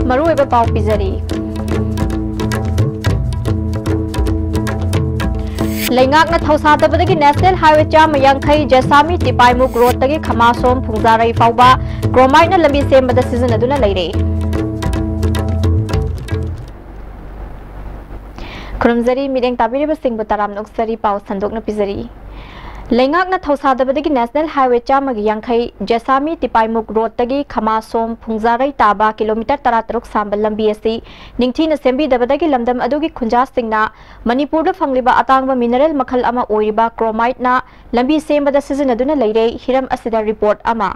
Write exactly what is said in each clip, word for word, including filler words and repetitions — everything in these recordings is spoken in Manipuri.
ꯃꯔꯨꯑꯣꯏꯕ ꯄꯥꯎ ꯄꯤꯖꯔꯤ꯫ ꯂꯩꯉꯥꯛꯅ ꯊꯧꯁꯥꯗꯕꯗꯒꯤ National Highway ꯆꯥꯝꯃ ꯌꯥꯡꯈꯩ ꯖꯦꯁꯥꯃꯤ ꯇꯤꯄꯥꯏꯃꯨꯛ ꯔꯣꯗꯇꯒꯤ ꯈꯃꯥꯁꯣꯝ ꯐꯨꯡꯖꯥꯔꯩ ꯐꯥꯎꯕ ꯀ꯭ꯔꯣꯃꯥꯏꯠꯅ ꯂꯝꯕꯤ ꯁꯦꯝꯕꯗ ꯁꯤꯖꯤꯟꯅꯗꯨꯅ ꯂꯩꯔꯦ꯫ ꯈꯨꯔꯨꯝꯖꯔꯤ, ꯃꯤꯠꯌꯦꯡ ꯇꯥꯕꯤꯔꯤꯕꯁꯤꯡꯕꯨ ꯇꯔꯥꯝꯅ ꯑꯣꯛꯆꯔꯤ꯫ ꯄꯥꯎ ꯁꯟꯗꯣꯛꯅ ꯄꯤꯖꯔꯤ꯫ ꯂꯩꯉꯥꯛꯅ ꯊꯧꯁꯥꯗꯕꯗꯒꯤ National Highway ꯆꯥꯝꯃꯒꯤ ꯌꯥꯡꯈꯩ ꯖꯦꯁꯥꯃꯤ ꯇꯤꯄꯥꯏꯃꯨꯛ ꯔꯣꯗꯇꯒꯤ ꯈꯃꯥꯁꯣꯝ ꯐꯨꯡꯖꯥꯔꯩ ꯇꯥꯕ ꯀꯤꯂꯣꯃꯤꯇꯔ ꯇꯔꯥꯇꯔꯨꯛ ꯁꯥꯡꯕ ꯂꯝꯕꯤ ꯑꯁꯤ ꯅꯤꯡꯊꯤꯅ ꯁꯦꯝꯕꯤꯗꯕꯗꯒꯤ ꯂꯝꯗꯝ ꯑꯗꯨꯒꯤ ꯈꯨꯟꯖꯥꯁꯤꯡꯅ ꯃꯅꯤꯄꯨꯔꯗ ꯐꯪꯂꯤꯕ ꯑꯇꯥꯡꯕ mineral ꯃꯈꯜ ꯑꯃ ꯑꯣꯏꯔꯤꯕ ꯀ꯭ꯔꯣꯃꯥꯏꯠꯅ ꯂꯝꯕꯤ ꯁꯦꯝꯕꯗ ꯁꯤꯖꯤꯟꯅꯗꯨꯅ ꯂꯩꯔꯦ꯫ ꯍꯤꯔꯝ ꯑꯁꯤꯗ report ꯑꯃ꯫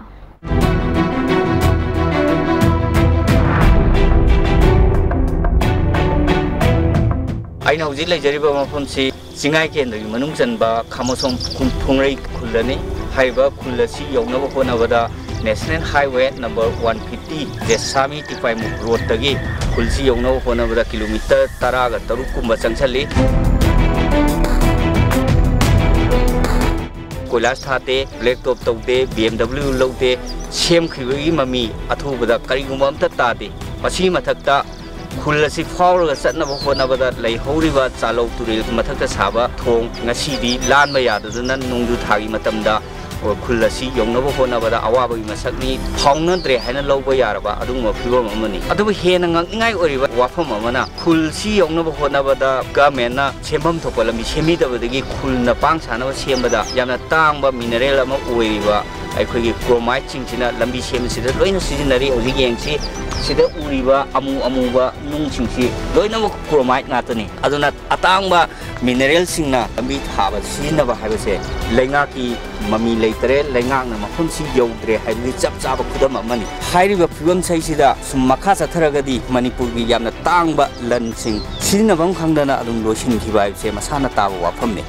ꯑꯩꯅ ꯍꯧꯖꯤꯛ ꯂꯩꯖꯔꯤꯕ ꯃꯐꯝꯁꯤ ꯆꯤꯡꯉꯥꯏ ꯀꯦꯟꯗ꯭ꯔꯒꯤ ꯃꯅꯨꯡ ꯆꯟꯕ ꯈꯥꯃꯣꯁꯣꯝ ꯐꯨꯡ-, ꯐꯨꯡꯔꯩ ꯈꯨꯜ ꯑꯅꯤ꯫ ꯍꯥꯏꯔꯤꯕ ꯈꯨꯜ ꯑꯁꯤ ꯌꯧꯅꯕ ꯍꯣꯠꯅꯕꯗ National Highway number one fifty ꯖꯦꯁꯥꯃꯤ ꯇꯤꯄꯥꯏꯃꯨꯛ ꯔꯣꯗꯇꯒꯤ ꯈꯨꯜꯁꯤ ꯌꯧꯅꯕ ꯍꯣꯠꯅꯕꯗ ꯀꯤꯂꯣꯃꯤꯇꯔ ꯇꯔꯥꯒ ꯇꯔꯨꯛ ꯀꯨꯝꯕ ꯆꯪꯁꯤꯜꯂꯤ꯫ ꯀꯣꯏꯂꯥꯁ ꯊꯥꯗꯦ, black top ꯇꯧꯗꯦ, B M W ꯂꯧꯗꯦ, ꯁꯦꯝꯈꯤꯕꯒꯤ ꯃꯃꯤ ꯑꯊꯨꯕꯗ ꯀꯔꯤꯒꯨꯝꯕ ꯑꯝꯇ ꯇꯥꯗꯦ꯫ ꯃꯁꯤꯒꯤ ꯃꯊꯛꯇ ꯈꯨꯜ ꯑꯁꯤ ꯐꯥꯎꯔꯒ ꯆꯠꯅꯕ ꯍꯣꯠꯅꯕꯗ ꯂꯩꯍꯧꯔꯤꯕ ꯆꯥꯂꯧ ꯇꯨꯔꯦꯜ ꯃꯊꯛꯇ ꯁꯥꯕ ꯊꯣꯡ ꯉꯁꯤꯗꯤ ꯂꯥꯟꯕ ꯌꯥꯗꯗꯨꯅ ꯅꯣꯡꯖꯨ ꯊꯥꯒꯤ ꯃꯇꯝꯗ ꯈꯨꯜ ꯑꯁꯤ ꯌꯧꯅꯕ ꯍꯣꯠꯅꯕꯗ ꯑꯋꯥꯕꯒꯤ ꯃꯁꯛꯅꯤ꯫ ꯐꯥꯎꯅꯗ꯭ꯔꯦ ꯍꯥꯏꯅ ꯂꯧꯕ ꯌꯥꯔꯕ ꯑꯗꯨꯒꯨꯝꯕ ꯐꯤꯕꯝ ꯑꯃꯅꯤ꯫ ꯑꯗꯨꯕꯨ ꯍꯦꯟꯅ ꯉꯛꯅꯤꯡꯉꯥꯏ ꯑꯣꯏꯔꯤꯕ ꯋꯥꯐꯝ ꯑꯃꯅ, ꯈꯨꯜꯁꯤ ꯌꯧꯅꯕ ꯍꯣꯠꯅꯕꯗ governmentꯅ ꯁꯦꯝꯐꯝ ꯊꯣꯛꯄ ꯂꯝꯕꯤ ꯁꯦꯝꯕꯤꯗꯕꯗꯒꯤ ꯈꯨꯜꯅ ꯄꯥꯡ ꯁꯥꯅꯕ ꯁꯦꯝꯕꯗ ꯌꯥꯝꯅ ꯇꯥꯡꯕ mineral ꯑꯃ ꯑꯣꯏꯔꯤꯕ ꯑꯩꯈꯣꯏꯒꯤ chromiteꯁꯤꯡꯁꯤꯅ ꯂꯝꯕꯤ ꯁꯦꯝꯕꯁꯤꯗ ꯂꯣꯏꯅ ꯁꯤꯖꯤꯟꯅꯔꯤ꯫ ꯍꯧꯖꯤꯛ ꯌꯦꯡꯁꯤ, ꯁꯤꯗ ꯎꯔꯤꯕ ꯑꯃꯨ ꯑꯃꯨꯕ ꯅꯨꯡꯁꯤꯡꯁꯤ ꯂꯣꯏꯅꯃꯛ chromite ꯉꯥꯛꯇꯅꯤ꯫ ꯑꯗꯨꯅ ꯑꯇꯥꯡꯕ mineralꯁꯤꯡꯅ ꯂꯝꯕꯤ ꯊꯥꯕ ꯁꯤꯖꯤꯟꯅꯕ ꯍꯥꯏꯕꯁꯦ ꯂꯩꯉꯥꯛꯀꯤ ꯃꯃꯤ ꯂꯩꯇꯔꯦ, ꯂꯩꯉꯥꯛꯅ ꯃꯐꯝꯁꯤ ꯌꯧꯗ꯭ꯔꯦ ꯍꯥꯏꯕꯒꯤ ꯆꯞ ꯆꯥꯕ ꯈꯨꯗꯝ ꯑꯃꯅꯤ꯫ ꯍꯥꯏꯔꯤꯕ ꯐꯤꯕꯝꯁꯤꯗ ꯁꯨꯝ ꯃꯈꯥ ꯆꯠꯊꯔꯒꯗꯤ ꯃꯅꯤꯄꯨꯔꯒꯤ ꯌꯥꯝꯅ ꯇꯥꯡꯕ ꯂꯟꯁꯤꯡ ꯁꯤꯖꯤꯟꯅꯐꯝ ꯈꯪꯗꯅ ꯑꯗꯨꯝ ꯂꯣꯏꯁꯤꯟꯈꯤꯕ ꯍꯥꯏꯕꯁꯦ ꯃꯁꯥꯅ ꯇꯥꯕ ꯋꯥꯐꯝꯅꯤ꯫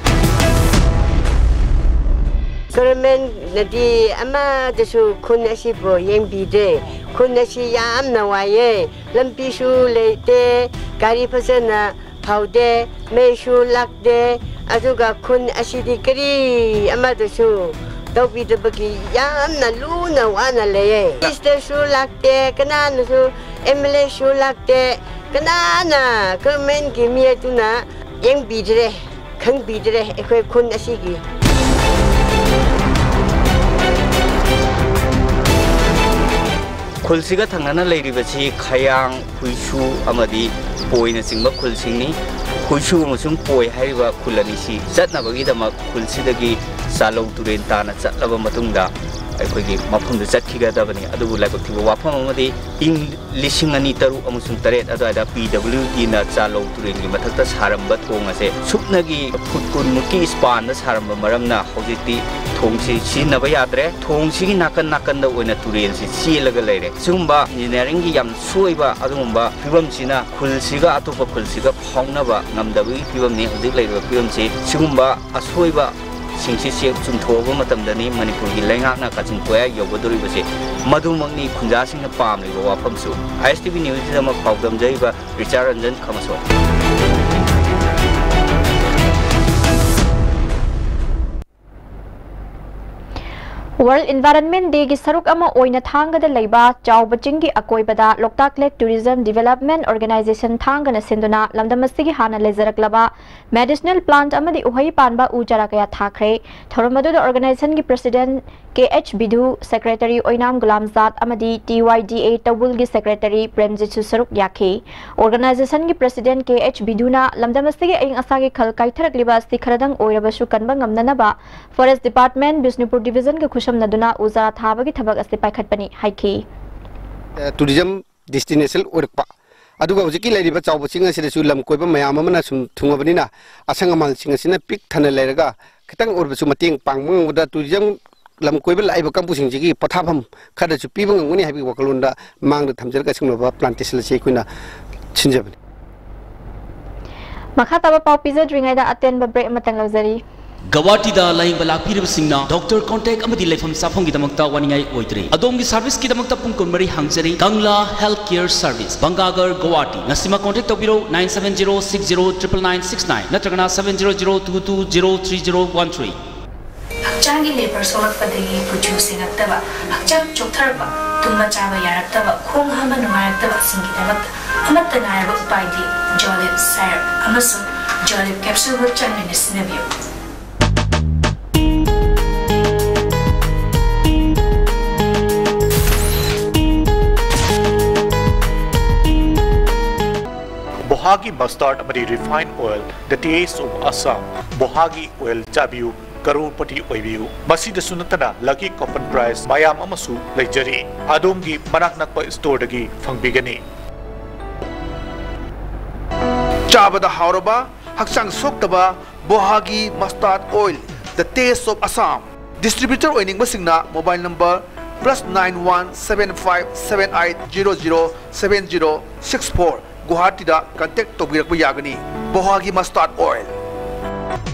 ꯒꯣꯚꯔꯟꯃꯦꯟꯠꯅꯗꯤ ꯑꯃꯗꯁꯨ ꯈꯨꯟ ꯑꯁꯤꯕꯨ ꯌꯦꯡꯕꯤꯗꯦ꯫ ꯈꯨꯟ ꯑꯁꯤ ꯌꯥꯝꯅ ꯋꯥꯏꯌꯦ꯫ ꯂꯝꯕꯤꯁꯨ ꯂꯩꯇꯦ, ꯒꯥꯔꯤ ꯐꯖꯅ ꯐꯥꯎꯗꯦ, ꯃꯩꯁꯨ ꯂꯥꯛꯇꯦ, ꯑꯗꯨꯒ ꯈꯨꯟ ꯑꯁꯤꯗꯤ ꯀꯔꯤ ꯑꯃꯗꯁꯨ ꯇꯧꯕꯤꯗꯕꯒꯤ ꯌꯥꯝꯅ ꯂꯨꯅ ꯋꯥꯅ ꯂꯩꯌꯦ꯫ ꯃꯤꯅꯤꯁꯇꯔꯁꯨ ꯂꯥꯛꯇꯦ, ꯀꯅꯥꯅꯁꯨ ꯑꯦꯝ ꯑꯦꯜ ꯑꯦꯁꯨ ꯂꯥꯛꯇꯦ꯫ ꯀꯅꯥꯅ, ꯒꯚꯔꯟꯃꯦꯟꯠꯀꯤ ꯃꯤ ꯑꯗꯨꯅ ꯌꯦꯡꯕꯤꯗ꯭ꯔꯦ, ꯈꯪꯕꯤꯗ꯭ꯔꯦ ꯑꯩꯈꯣꯏ ꯈꯨꯟ ꯑꯁꯤꯒꯤ꯫ ꯈꯨꯜꯁꯤꯒ ꯊꯪꯅꯅ ꯂꯩꯔꯤꯕꯁꯤ ꯈꯌꯥꯡ, ꯍꯨꯏꯁꯨ ꯑꯃꯗꯤ ꯄꯣꯏꯅꯆꯤꯡꯕ ꯈꯨꯜꯁꯤꯡꯅꯤ꯫ ꯍꯨꯏꯁꯨ ꯑꯃꯁꯨꯡ ꯄꯣꯏ ꯍꯥꯏꯔꯤꯕ ꯈꯨꯜ ꯑꯅꯤꯁꯤ ꯆꯠꯅꯕꯒꯤꯗꯃꯛ ꯈꯨꯜꯁꯤꯗꯒꯤ ꯆꯥꯂꯧ ꯇꯨꯔꯦꯜ ꯇꯥꯟꯅ ꯆꯠꯂꯕ ꯃꯇꯨꯡꯗ ꯑꯩꯈꯣꯏꯒꯤ ꯃꯐꯝꯗꯨ ꯆꯠꯈꯤꯒꯗꯕꯅꯤ꯫ ꯑꯗꯨꯕꯨ ꯂꯥꯏꯕꯛ ꯊꯤꯕ ꯋꯥꯐꯝ ꯑꯃꯗꯤ, ꯏꯪ ꯂꯤꯁꯤꯡ ꯑꯅꯤ ꯇꯔꯨꯛ ꯑꯃꯁꯨꯡ ꯇꯔꯦꯠ ꯑꯗꯨꯋꯥꯏꯗ ꯄꯤ ꯗꯕ꯭ꯂꯤꯎ ꯗꯤꯅ ꯆꯥꯂꯧ ꯇꯨꯔꯦꯜꯒꯤ ꯃꯊꯛꯇ ꯁꯥꯔꯝꯕ ꯊꯣꯡ ꯑꯁꯦ ꯁꯨꯞꯅꯒꯤ ꯐꯨꯠ ꯀꯨꯟꯃꯨꯛꯀꯤ ꯁ꯭ꯄꯥꯟꯗ ꯁꯥꯔꯝꯕ ꯃꯔꯝꯅ ꯍꯧꯖꯤꯛꯇꯤ ꯊꯣꯡꯁꯤ ꯁꯤꯖꯤꯟꯅꯕ ꯌꯥꯗ꯭ꯔꯦ꯫ ꯊꯣꯡꯁꯤꯒꯤ ꯅꯥꯀꯟ ꯅꯥꯀꯟꯗ ꯑꯣꯏꯅ ꯇꯨꯔꯦꯜꯁꯤ ꯆꯦꯜꯂꯒ ꯂꯩꯔꯦ꯫ ꯁꯤꯒꯨꯝꯕ ꯏꯟꯖꯤꯅꯤꯌꯥꯔꯤꯡꯒꯤ ꯌꯥꯝ ꯁꯣꯏꯕ ꯑꯗꯨꯒꯨꯝꯕ ꯐꯤꯕꯝꯁꯤꯅ ꯈꯨꯜꯁꯤꯒ ꯑꯇꯣꯞꯄ ꯈꯨꯜꯁꯤꯒ ꯐꯥꯎꯅꯕ ꯉꯝꯗꯕꯒꯤ ꯐꯤꯕꯝꯅꯤ ꯍꯧꯖꯤꯛ ꯂꯩꯔꯤꯕ ꯐꯤꯕꯝꯁꯤ꯫ ꯁꯤꯒꯨꯝꯕ ꯑꯁꯣꯏꯕꯁꯤꯡꯁꯤ ꯆꯦꯛ ꯆꯨꯝꯊꯣꯛꯑꯕ ꯃꯇꯝꯗꯅꯤ ꯃꯅꯤꯄꯨꯔꯒꯤ ꯂꯩꯉꯥꯛꯅ ꯀꯥꯆꯤꯟ ꯀꯣꯌꯥ ꯌꯧꯒꯗꯧꯔꯤꯕꯁꯤ꯫ ꯃꯗꯨꯃꯛꯅꯤ ꯈꯨꯟꯖꯥꯁꯤꯡꯅ ꯄꯥꯝꯂꯤꯕ ꯋꯥꯐꯝꯁꯨ꯫ ꯑꯥꯏ ꯑꯦꯁ ꯇꯤ ꯚꯤ ꯅ꯭ꯌꯨꯁꯀꯤꯗꯃꯛ ꯄꯥꯎꯗꯝꯖꯔꯤꯕ Richard Ranjan Khamsoi. World Environment Day ꯒꯤ ꯁꯔꯨꯛ ꯑꯃ ꯑꯣꯏꯅ ꯊꯥꯡꯒꯗ ꯂꯩꯕ ꯆꯥꯎꯕ ꯆꯤꯡꯒꯤ ꯑꯀꯣꯏꯕꯗ ꯂꯣꯛꯇꯥꯛ Lake Tourism Development Organisation ꯊꯥꯡꯒꯅ ꯁꯤꯟꯗꯨꯅ ꯂꯝꯗꯝ ꯑꯁꯤꯒꯤ ꯍꯥꯟꯅ ꯂꯩꯖꯔꯛꯂꯕ medicinal plant ꯑꯃꯗꯤ ꯎꯍꯩ ꯄꯥꯟꯕ ꯎ ꯆꯥꯔꯥ ꯀꯌꯥ ꯊꯥꯈ꯭ꯔꯦ꯫ ꯊꯧꯔꯝ ꯑꯗꯨꯗ organization ꯒꯤ president ꯀꯦ ꯑꯩꯆ ꯕꯤꯗꯨ, secretary ꯑꯣꯏꯅꯥꯝ ꯒꯨꯂꯥꯝꯖꯥꯠ ꯑꯃꯗꯤ ꯇꯤ ꯋꯥꯏ ꯗꯤ ꯑꯦ ꯇꯧꯕꯨꯜꯒꯤ secretary ꯄ꯭ꯔꯦꯝꯖꯤꯠꯁꯨ ꯁꯔꯨꯛ ꯌꯥꯈꯤ꯫ Organisation ꯒꯤ president ꯀꯦ ꯑꯩꯆ ꯕꯤꯗꯨꯅ ꯂꯝꯗꯝ ꯑꯁꯤꯒꯤ ꯑꯏꯪ ꯑꯁꯥꯒꯤ ꯈꯜ ꯀꯥꯏꯊꯔꯛꯂꯤꯕ ꯑꯁꯤ ꯈꯔꯗꯪ ꯑꯣꯏꯔꯕꯁꯨ ꯀꯟꯕ ꯉꯝꯅꯅꯕ Forest Department, ꯕꯤꯁꯅꯨꯄꯨꯔ Division ꯒ ꯈꯨꯠꯁꯝꯅꯗꯨꯅ ꯎ ꯆꯥꯔꯥ ꯊꯥꯕꯒꯤ ꯊꯕꯛ ꯑꯁꯤ ꯄꯥꯏꯈꯠꯄꯅꯤ ꯍꯥꯏꯈꯤ꯫ ꯑ, tourism destination ꯑꯣꯏꯔꯛꯄ, ꯑꯗꯨꯒ ꯍꯧꯖꯤꯛꯀꯤ ꯂꯩꯔꯤꯕ ꯆꯥꯎꯕ ꯆꯤꯡ ꯑꯁꯤꯗꯁꯨ ꯂꯝ ꯀꯣꯏꯕ ꯃꯌꯥꯝ ꯑꯃꯅ ꯁꯨꯝ ꯊꯨꯡꯉꯕꯅꯤꯅ, ꯑꯁꯪ ꯑꯃꯥꯟꯁꯤꯡ ꯑꯁꯤꯅ ꯄꯤꯛ ꯊꯟꯅ ꯂꯩꯔꯒ ꯈꯤꯇꯪ ꯑꯣꯏꯔꯕꯁꯨ ꯃꯇꯦꯡ ꯄꯥꯡꯕ ꯉꯝꯒꯗ꯭ꯔꯥ, tourism ꯂꯝ ꯀꯣꯏꯕ ꯂꯥꯛꯏꯕ ꯀꯥꯡꯕꯨꯁꯤꯡꯁꯤꯒꯤ ꯄꯣꯊꯥꯐꯝ ꯈꯔꯗꯁꯨ ꯄꯤꯕ ꯉꯝꯒꯅꯤ ꯍꯥꯏꯕꯒꯤ ꯋꯥꯈꯜꯂꯣꯟꯗ ꯃꯥꯡꯗ ꯊꯝꯖꯔꯒ ꯑꯁꯤꯒꯨꯝꯂꯕ plantation ꯑꯁꯤ ꯑꯩꯈꯣꯏꯅ ꯁꯤꯟꯖꯕꯅꯤ꯫ ꯃꯈꯥ ꯇꯥꯕ ꯄꯥꯎ ꯄꯤꯖꯗ꯭ꯔꯤꯉꯩꯗ ꯑꯇꯦꯟꯕ break ꯑꯃꯇꯪ ꯂꯧꯖꯔꯤ꯫ ꯒꯧꯍꯥꯇꯤꯗ ꯂꯥꯌꯦꯡꯕ ꯂꯥꯛꯄꯤꯔꯤꯕꯁꯤꯡꯅ doctor contact ꯑꯃꯗꯤ ꯂꯩꯐꯝ ꯆꯥꯐꯝꯒꯤꯗꯃꯛꯇ ꯋꯥꯅꯤꯡꯉꯥꯏ ꯑꯣꯏꯗ꯭ꯔꯦ꯫ ꯑꯗꯣꯝꯒꯤ service ꯀꯤꯗꯃꯛꯇ ꯄꯨꯡ ꯀꯨꯟꯃꯔꯤ ꯍꯥꯡꯖꯔꯤ꯫ ꯀꯪꯂꯥ Health Care Service, ꯕꯪꯒꯥꯒꯔ, ꯒꯧꯍꯥꯇꯤ꯫ ꯉꯁꯤꯃꯛ contact ꯇꯧꯕꯤꯔꯧ, nine seven zero six zero triple nine six nine ꯅꯠꯇ꯭ꯔꯒꯅ seven zero zero two two zero three zero one three꯫ ꯍꯛꯆꯥꯡꯒꯤ ꯂꯦꯕꯔ ꯁꯣꯛꯂꯛꯄꯗꯒꯤ ꯀꯨꯆꯨ ꯁꯦꯡꯉꯛꯇꯕ, ꯍꯛꯆꯥꯡ ꯆꯣꯛꯊꯔꯛꯄ, ꯇꯨꯝꯕ ꯆꯥꯕ ꯌꯥꯔꯛꯇꯕ, ꯈꯣꯡ ꯍꯥꯝꯕ ꯅꯨꯡꯉꯥꯏꯔꯛꯇꯕꯁꯤꯡꯒꯤꯗꯃꯛꯇ ꯑꯃꯠꯇ ꯉꯥꯏꯔꯕ ꯎꯄꯥꯏꯗꯤ Jolib syrup ꯑꯃꯁꯨꯡ Jolib capsule ꯒ ꯆꯥꯡ ꯅꯥꯏꯅ ꯁꯤꯖꯤꯟꯅꯕꯤꯌꯨ꯫ Bohagi mustard ꯑꯃꯗꯤ refined oil, the taste of Assam. Bohagi oil ꯆꯥꯕꯤꯌꯨ, ꯀꯔꯣꯔꯄꯇꯤ ꯑꯣꯏꯕꯤꯌꯨ꯫ ꯃꯁꯤꯗꯁꯨ ꯅꯠꯇꯅ lucky coffin prize ꯃꯌꯥꯝ ꯑꯃꯁꯨ ꯂꯩꯖꯔꯤ꯫ ꯑꯗꯣꯝꯒꯤ ꯃꯅꯥꯛ ꯅꯛꯄ store ꯗꯒꯤ ꯐꯪꯕꯤꯒꯅꯤ꯫ ꯆꯥꯕꯗ ꯍꯥꯎꯔꯕ, ꯍꯛꯆꯥꯡ ꯁꯣꯛꯇꯕ Bohagi mustard oil, the taste of Assam. Distributor ꯑꯣꯏꯅꯤꯡꯕꯁꯤꯡꯅ mobile number plus nine one seven five seven eight zero zero seven zero six four, ꯒꯨꯋꯥꯍꯥꯇꯤꯗ contact ꯇꯧꯕꯤꯔꯛꯄ ꯌꯥꯒꯅꯤ꯫ Bohagi mustard oil.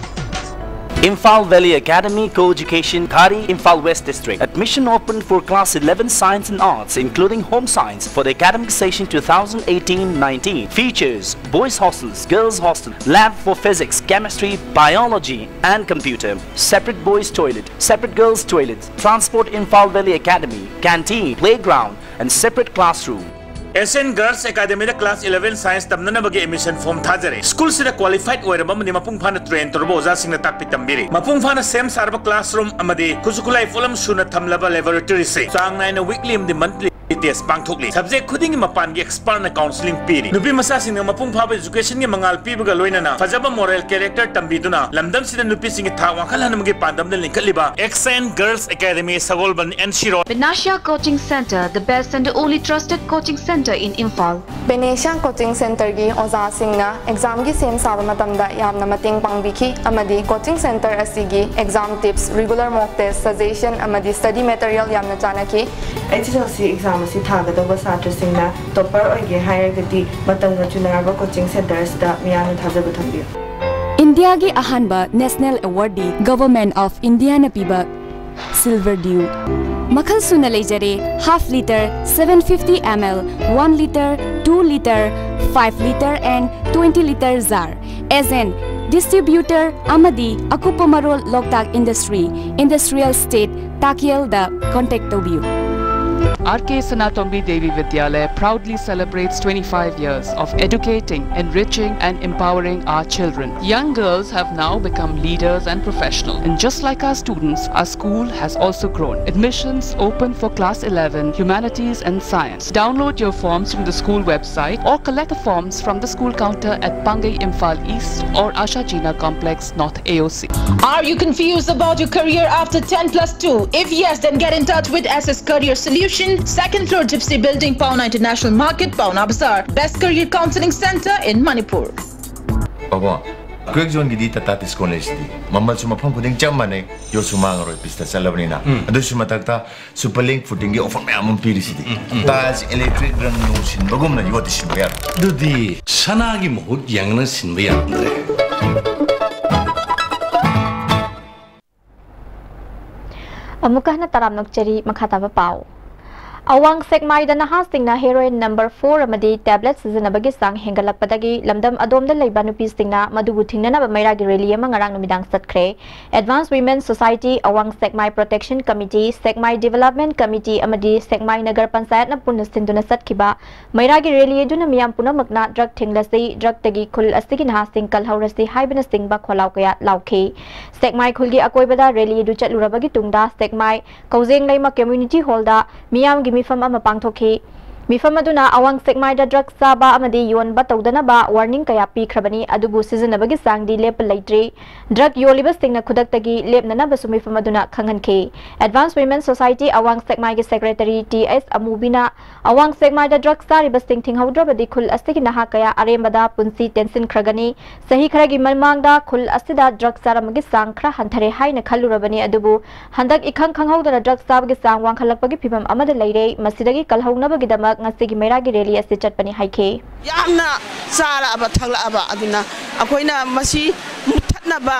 Imphal Valley Academy, Co-Education, Ghari, Imphal West District. Admission open for class eleven Science and Arts, including Home Science, for the academic session two thousand eighteen nineteen. Features: boys hostels, girls hostel, lab for physics, chemistry, biology, and computer. Separate boys toilet, separate girls toilet. Transport: Imphal Valley Academy, canteen, playground, and separate classroom. S N Girls Academy the class eleven Science ꯇꯝꯅꯅꯕꯒꯤ admission form ꯊꯥꯖꯔꯤ꯫ School ꯁꯤꯗ qualified ꯑꯣꯏꯔꯕ ꯑꯃꯗꯤ ꯃꯄꯨꯡ ꯐꯥꯅ train ꯇꯧꯔꯕ ꯑꯣꯖꯥꯁꯤꯡꯅ ꯇꯥꯛꯄꯤ ꯇꯝꯕꯤꯔꯤ꯫ ꯃꯄꯨꯡ ꯐꯥꯅ ꯁꯦꯝ ꯁꯥꯔꯕ classroom ꯑꯃꯗꯤ ꯈꯨꯠꯁꯨ ꯈꯨꯠꯂꯥꯏ ꯄꯣꯠꯂꯝ ꯁꯨꯅ ꯊꯝꯂꯕ laboratory ꯁꯤꯡ꯫ ꯆꯥꯡ ꯅꯥꯏꯅ weekly ꯑꯃꯗꯤ monthly test ꯄꯥꯡꯊꯣꯛꯂꯤ꯫ Subject ꯈꯨꯗꯤꯡꯒꯤ ꯃꯄꯥꯟꯒꯤ expert ꯅ counselling ꯄꯤꯔꯤ꯫ ꯅꯨꯄꯤ ꯃꯆꯥꯁꯤꯡꯅ ꯃꯄꯨꯡ ꯐꯥꯕ education ꯒꯤ ꯃꯉꯥꯜ ꯄꯤꯕꯒ ꯂꯣꯏꯅꯅ ꯐꯖꯕ moral character ꯇꯝꯕꯤꯗꯨꯅ ꯂꯝꯗꯝꯁꯤꯗ ꯅꯨꯄꯤꯁꯤꯡꯒꯤ ꯊꯥꯛ ꯋꯥꯡꯈꯠꯍꯟꯕꯒꯤ ꯄꯥꯟꯗꯝꯗ ꯂꯤꯡꯈꯠꯂꯤꯕ S N Girls Academy, Sagolband, N C Road꯫ Benasha Coaching Center, the best and only trusted coaching center in Imphal. Benasha Coaching Center ꯒꯤ ꯑꯣꯖꯥꯁꯤꯡꯅ exam ꯒꯤ ꯁꯦꯝ ꯁꯥꯕ ꯃꯇꯝꯗ ꯌꯥꯝꯅ ꯃꯇꯦꯡ ꯄꯥꯡꯕꯤꯈꯤ ꯑꯃꯗꯤ coaching center ꯑꯁꯤꯒꯤ exam tips, regular mock test, suggestion ꯑꯃꯗꯤ study material ꯌꯥꯝꯅ ꯆꯥꯟꯅꯈꯤ꯫ H S L C exam ꯑꯁꯤ ꯊꯥꯒꯗꯧꯕ ꯁꯥꯇ꯭ꯔꯁꯤꯡꯅ topper ꯑꯣꯏꯒꯦ ꯍꯥꯏꯔꯒꯗꯤ ꯃꯇꯝꯒ ꯆꯨꯅꯔꯕ coaching center ꯑꯁꯤꯗ ꯃꯤꯌꯥꯝꯅ ꯊꯥꯖꯕ ꯊꯝꯕꯤꯌꯨ꯫ ꯏꯟꯗꯤꯌꯥꯒꯤ ꯑꯍꯥꯟꯕ national award D Government of India ꯅ ꯄꯤꯕ Silver Dew꯫ ꯃꯈꯜ ꯁꯨꯅ ꯂꯩꯖꯔꯦ: half litre, seven fifty M L, one litre, two litre, five litre and twenty litre jar꯫ S N Distributor ꯑꯃꯗꯤ ꯑꯀꯨꯞꯄ ꯃꯔꯣꯜ ꯂꯣꯛꯇꯥꯛ Industry, Industrial Estate, ꯇꯥꯀꯦꯜꯗ contact ꯇꯧꯕꯤꯌꯨ꯫ R K Sanatombi Devi Vidyalaya proudly celebrates twenty-five years of educating, enriching, and empowering our children. Young girls have now become leaders and professionals. And just like our students, our school has also grown. Admissions open for class eleven, humanities, and science. Download your forms from the school website or collect the forms from the school counter at Pangai Imphal East or Asha Jina Complex North A O C. Are you confused about your career after ten plus two? If yes, then get in touch with S S Career Solution, second floor Gypsy Building, Paona International Market, Paona Bazaar. Best career counseling center in Manipur. ꯄꯥꯕꯣ, ꯀ꯭ꯋꯦꯛ ꯖꯣꯟꯒꯤꯗꯤ ꯇꯥꯇꯥ ꯇꯤꯁꯀꯣꯟ ꯂꯩꯁꯤꯗꯤ꯫ ꯃꯃꯜꯁꯨ ꯃꯐꯝ ꯈꯨꯗꯤꯡ ꯆꯞ ꯃꯥꯟꯅꯩ, ꯌꯣꯠꯁꯨ ꯃꯥꯡꯉꯔꯣꯏ ꯄꯤꯁꯇ ꯆꯠꯂꯕꯅꯤꯅ꯫ ꯑꯗꯨꯁꯨ ꯃꯊꯛꯇ ꯁꯨꯄꯔ ꯂꯤꯡ ꯐꯨꯇꯤꯡꯒꯤ ꯑꯣꯐꯔ ꯃꯌꯥꯝ ꯑꯃ ꯄꯤꯔꯤꯁꯤꯗꯤ꯫ ꯇꯥꯏꯜꯁ ꯏꯂꯦꯛꯇ꯭ꯔꯤꯛ ꯔꯪ ꯅꯨꯡ ꯁꯤꯟꯕꯒꯨꯝꯅ ꯌꯣꯠꯇꯤ ꯁꯤꯟꯕ ꯌꯥꯔꯣꯏ꯫ ꯑꯗꯨꯗꯤ ꯁꯅꯥꯒꯤ ꯃꯍꯨꯠ ꯌꯦꯡꯉꯅ ꯁꯤꯟꯕ ꯌꯥꯔꯝꯗ꯭ꯔꯦ꯫ ꯑꯃꯨꯛꯀ ꯍꯟꯅ ꯇꯔꯥꯝꯅ ꯑꯣꯛꯆꯔꯤ꯫ ꯃꯈꯥ ꯇꯥꯕ ꯄꯥꯎ꯫ ꯑꯋꯥꯡ ꯁꯦꯛꯃꯥꯏꯗ ꯅꯍꯥꯁꯤꯡꯅ ꯍꯦꯔꯣꯏꯟ ꯅꯝꯕꯔ ꯐꯣꯔ ꯑꯃꯗꯤ ꯇꯦꯕ꯭ꯂꯦꯠ ꯁꯤꯖꯤꯟꯅꯕꯒꯤ ꯆꯥꯡ ꯍꯦꯟꯒꯠꯂꯛꯄꯗꯒꯤ ꯂꯝꯗꯝ ꯑꯗꯣꯝꯗ ꯂꯩꯕ ꯅꯨꯄꯤꯁꯤꯡꯅ ꯃꯗꯨꯕꯨ ꯊꯤꯡꯅꯅꯕ ꯃꯩꯔꯥꯒꯤ ꯔꯦꯂꯤ ꯑꯃ ꯉꯔꯥꯡ ꯅꯨꯃꯤꯗꯥꯡ ꯆꯠꯈ꯭ꯔꯦ꯫ Advance Women Society, ꯑꯋꯥꯡ ꯁꯦꯛꯃꯥꯏ Protection Committee, ꯁꯦꯛꯃꯥꯏ Development Committee ꯑꯃꯗꯤ ꯁꯦꯛꯃꯥꯏ ꯅꯒꯔ ꯄꯟꯆꯥꯌꯠꯅ ꯄꯨꯟꯅ ꯁꯤꯟꯗꯨꯅ ꯆꯠꯈꯤꯕ ꯃꯩꯔꯥꯒꯤ ꯔꯦꯂꯤ ꯑꯗꯨꯅ ꯃꯤꯌꯥꯝ ꯄꯨꯝꯅꯃꯛꯅ ꯗ꯭ꯔꯒ ꯊꯤꯡꯂꯁꯤ, ꯗ꯭ꯔꯒꯇꯒꯤ ꯈꯨꯜ ꯑꯁꯤꯒꯤ ꯅꯍꯥꯁꯤꯡ ꯀꯜꯍꯧꯔꯁꯤ ꯍꯥꯏꯕꯅꯆꯤꯡꯕ ꯈꯣꯜꯂꯥꯎ ꯀꯌꯥ ꯂꯥꯎꯈꯤ꯫ ꯁꯦꯛꯃꯥꯏ ꯈꯨꯜꯒꯤ ꯑꯀꯣꯏꯕꯗ ꯔꯦꯂꯤ ꯑꯗꯨ ꯆꯠꯂꯨꯔꯕꯒꯤ ꯇꯨꯡꯗ ꯁꯦꯛꯃꯥꯏ ꯀꯧꯖꯦꯡꯂꯩꯃ ꯀꯝꯃ꯭ꯌꯨꯅꯤꯇꯤ ꯍꯣꯜꯗ ꯃꯤꯌꯥꯝꯒꯤ ꯃꯤꯐꯝ ꯑꯃ ꯄꯥꯡꯊꯣꯛꯈꯤ꯫ ꯃꯤꯐꯝ ꯑꯗꯨꯅ ꯑꯋꯥꯡ ꯁꯦꯛꯃꯥꯏꯗ ꯗ꯭ꯔꯒ ꯆꯥꯕ ꯑꯃꯗꯤ ꯌꯣꯟꯕ ꯇꯧꯗꯅꯕ ꯋꯥꯔꯅꯤꯡ ꯀꯌꯥ ꯄꯤꯈ꯭ꯔꯕꯅꯤ, ꯑꯗꯨꯕꯨ ꯁꯤꯖꯤꯟꯅꯕꯒꯤ ꯆꯥꯡꯗꯤ ꯂꯦꯞꯄ ꯂꯩꯇ꯭ꯔꯤ꯫ ꯗ꯭ꯔꯒ ꯌꯣꯜꯂꯤꯕꯁꯤꯡꯅ ꯈꯨꯗꯛꯇꯒꯤ ꯂꯦꯞꯅꯅꯕꯁꯨ ꯃꯤꯐꯝ ꯑꯗꯨꯅ ꯈꯪꯍꯟꯈꯤ꯫ Advance Women Society ꯑꯋꯥꯡ ꯁꯦꯛꯃꯥꯏꯒꯤ ꯁꯦꯀ꯭ꯔꯦꯇꯔꯤ ꯇꯤ ꯑꯦꯁ ꯑꯃꯨꯕꯤꯅ ꯑꯋꯥꯡ ꯁꯦꯛꯃꯥꯏꯗ ꯗ꯭ꯔꯒ ꯆꯥꯔꯤꯕꯁꯤꯡ ꯊꯤꯡꯍꯧꯗ꯭ꯔꯕꯗꯤ ꯈꯨꯜ ꯑꯁꯤꯒꯤ ꯅꯍꯥ ꯀꯌꯥ ꯑꯔꯦꯝꯕꯗ ꯄꯨꯟꯁꯤ ꯇꯦꯟꯁꯤꯟꯈ꯭ꯔꯒꯅꯤ꯫ ꯆꯍꯤ ꯈꯔꯒꯤ ꯃꯃꯥꯡꯗ ꯈꯨꯜ ꯑꯁꯤꯗ ꯗ꯭ꯔꯒ ꯆꯥꯔꯝꯕꯒꯤ ꯆꯥꯡ ꯈꯔ ꯍꯟꯊꯔꯦ ꯍꯥꯏꯅ ꯈꯜꯂꯨꯔꯕꯅꯤ, ꯑꯗꯨꯕꯨ ꯍꯟꯗꯛ ꯏꯈꯪ ꯈꯪꯍꯧꯗꯅ ꯗ꯭ꯔꯒ ꯆꯥꯕꯒꯤ ꯆꯥꯡ ꯋꯥꯡꯈꯠꯂꯛꯄꯒꯤ ꯐꯤꯕꯝ ꯑꯃꯗ ꯂꯩꯔꯦ꯫ ꯃꯁꯤꯗꯒꯤ ꯀꯜꯍꯧꯅꯕꯒꯤꯗꯃꯛ ꯉꯁꯤꯒꯤ ꯃꯩꯔꯥꯒꯤ ꯔꯦꯂꯤ ꯑꯁꯤ ꯆꯠꯄꯅꯤ ꯍꯥꯏꯈꯤ꯫ ꯌꯥꯝꯅ ꯆꯥꯔꯛꯑꯕ ꯊꯛꯂꯛꯑꯕ, ꯑꯗꯨꯅ ꯑꯩꯈꯣꯏꯅ ꯃꯁꯤ ꯃꯨꯠꯊꯠꯅꯕ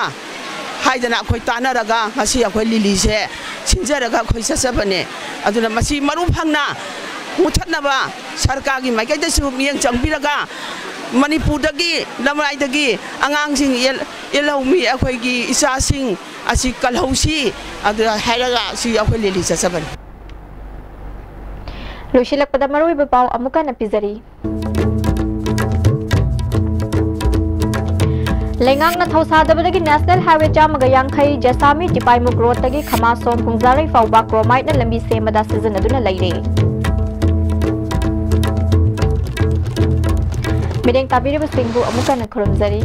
ꯍꯥꯏꯗꯅ ꯑꯩꯈꯣꯏ ꯇꯥꯟꯅꯔꯒ ꯉꯁꯤ ꯑꯩꯈꯣꯏ ꯂꯤꯂꯤꯁꯦ ꯁꯤꯟꯖꯔꯒ ꯑꯩꯈꯣꯏ ꯆꯠꯆꯕꯅꯦ꯫ ꯑꯗꯨꯅ ꯃꯁꯤ ꯃꯔꯨ ꯐꯪꯅ ꯃꯨꯠꯊꯠꯅꯕ ꯁꯔꯀꯥꯔꯒꯤ ꯃꯥꯏꯀꯩꯗꯁꯨ ꯃꯤꯠꯌꯦꯡ ꯆꯪꯕꯤꯔꯒ ꯃꯅꯤꯄꯨꯔꯗꯒꯤ ꯂꯝꯂꯥꯏꯗꯒꯤ ꯑꯉꯥꯡꯁꯤꯡ ꯌꯦꯜ-, ꯌꯦꯜꯍꯧꯃꯤ ꯑꯩꯈꯣꯏꯒꯤ ꯏꯆꯥꯁꯤꯡ ꯑꯁꯤ ꯀꯜꯍꯧꯁꯤ ꯑꯗꯨ ꯍꯥꯏꯔꯒ ꯁꯤ ꯑꯩꯈꯣꯏ ꯂꯤꯂꯤ ꯆꯠꯆꯕꯅꯤ꯫ ꯂꯣꯏꯁꯤꯜꯂꯛꯄꯗ ꯃꯔꯨꯑꯣꯏꯕ ꯄꯥꯎ ꯑꯃꯨꯛ ꯍꯟꯅ ꯄꯤꯖꯔꯤ꯫ ꯂꯩꯉꯥꯛꯅ ꯊꯧꯁꯥꯗꯕꯗꯒꯤ National Highway ꯆꯥꯝꯃꯒ ꯌꯥꯡꯈꯩ ꯖꯦꯁꯥꯃꯤ ꯇꯤꯄꯥꯏꯃꯨꯛ ꯔꯣꯗꯇꯒꯤ ꯈꯃꯥꯁꯣꯝ ꯄꯨꯡꯖꯥꯔꯩ ꯐꯥꯎꯕ chromite ꯅ ꯂꯝꯕꯤ ꯁꯦꯝꯕꯗ ꯁꯤꯖꯤꯟꯅꯗꯨꯅ ꯂꯩꯔꯦ꯫ ꯃꯤꯠꯌꯦꯡ ꯇꯥꯕꯤꯔꯤꯕꯁꯤꯡꯕꯨ ꯑꯃꯨꯛ ꯍꯟꯅ ꯈꯨꯔꯨꯝꯖꯔꯤ꯫